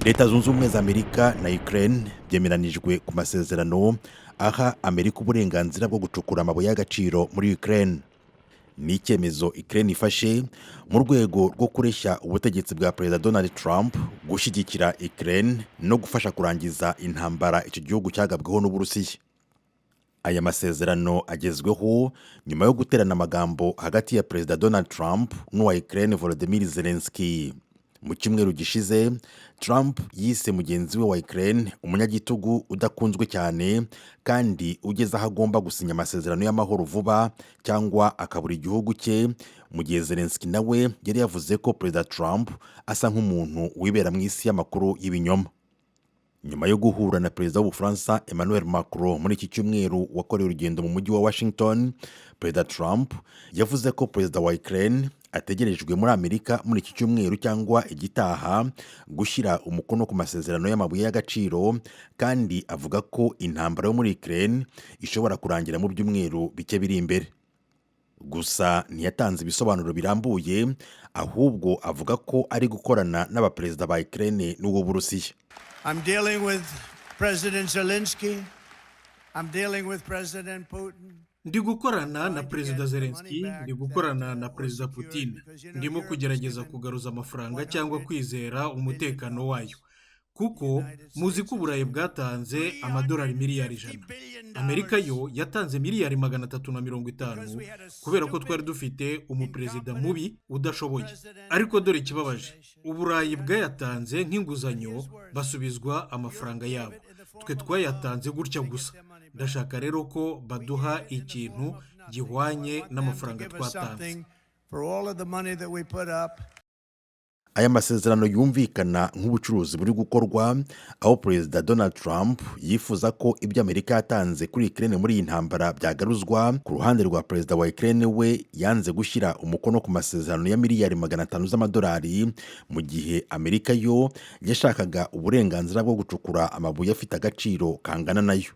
Leta Zunze Ubumwe za Amerika na Ukraine byemeranijwe ku masezerano aha Amerika uburenganzira bwo gucukura amabuye y'agaciro muri Ukraine. Ni icyemezo Ukraine ifashe mu rwego rwo kureshya ubutegetsi bwa Perezida Donald Trump gushyigikira Ukraine no gufasha kurangiza intambara icyo gihugu cyagabweho n'Uburusiya. Aya masezerano agezweho nyuma yo guterana amagambo hagati ya Perezida Donald Trump n'uwa Ukraine Volodymyr Zelensky. Mu cyumweru gishize, Trump yise mugenzi we wa Ukraine umunyagitugu udakunzwe cyane kandi ugeze aho agomba gusinya amasezerano y'amahoro vuba cyangwa akabura igihugu cye, mu gihe Zelensky nawe yari yavuze ko Perezida Trump asa nk'umuntu wibera mu isi y'amakuru y'ibinyoma. Nyuma yo guhura na Perezida w'Ubufaransa Emmanuel Macron muri iki cyumweru wakoreye urugendo mu mujyi wa Washington, Perezida Trump yavuze ko Perezida wa Ukraine ategerejwe muri Amerika muri iki cyumweru cyangwa igitaha gushyira umukono ku masezerano y'amabuye y'agaciro, kandi avuga ko intambara yo muri Ukraine ishobora kurangira mu byumweru bike biri imbere. Gusa ntiyatanze ibisobanuro birambuye, ahubwo avuga ko ari gukorana n'abaperezida ba Ukraine n'uw'Uburusiya. I'm dealing with President Zelensky. I'm dealing with President Putin. Ndi gukorana na Perezida Zelensky, ndi gukorana na Perezida Putin. Ndimo kugerageza kugaruza amafaranga cyangwa kwizera umutekano wayo, kuko muzi ko Uburayi bwatanze amadolari miliyari 100, Amerika yo yatanze miliyari 350, kubera ko twari dufite umuperezida mubi udashoboye. Ariko dore ikibabaje: Uburayi bwayatanze nk'inguzanyo, basubizwa amafaranga yabo. Twe twayatanze gutya gusa. Ndashaka rero ko baduha ikintu gihwanye n'amafaranga twatanze. For all of the money that we put up. Aya masezerano yumvikana nk'ubucuruzi buri gukorwa, aho Perezida Donald Trump yifuza ko ibyo Amerika yatanze kuri Ukraine muri iyi ntambara byagaruzwa. Ku ruhande rwa Perezida wa Ukraine, we yanze gushyira umukono ku masezerano ya miliyari 500 z'amadolari, mu gihe Amerika yo yashakaga uburenganzira bwo gucukura amabuye afite agaciro kangana nayo.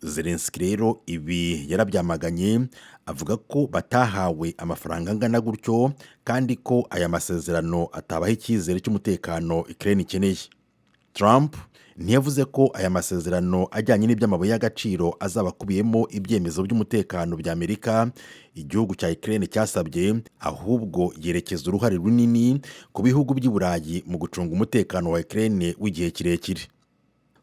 Zelensky rero ibi yarabyamaganye, avuga ko batahawe amafaranga angana gutyo kandi ko aya masezerano atabaha icyizere cy'umutekano Ukraine ikeneye. Trump ntiyavuze ko aya masezerano ajyanye n'iby'amabuye y'agaciro azaba akubiyemo ibyemezo by'umutekano bya Amerika igihugu cya Ukraine cyasabye, ahubwo yerekeza uruhare runini ku bihugu by'i Burayi mu gucunga umutekano wa Ukraine w'igihe kirekire.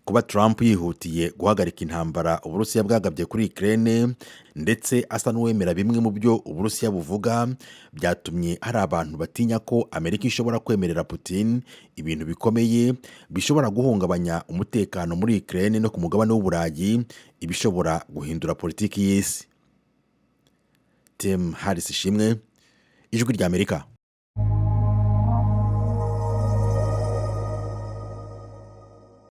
Kuba Trump yihutiye guhagarika intambara Uburusiya bwagabye kuri Ukraine, ndetse asa n'uwemera bimwe mu byo Uburusiya buvuga, byatumye hari abantu batinya ko Amerika ishobora kwemerera Putin ibintu bikomeye bishobora guhungabanya umutekano muri Ukraine no ku mugabane w'Uburayi, ibishobora guhindura politiki y'isi. Tim Harris Ishimwe, Ijwi ry'Amerika.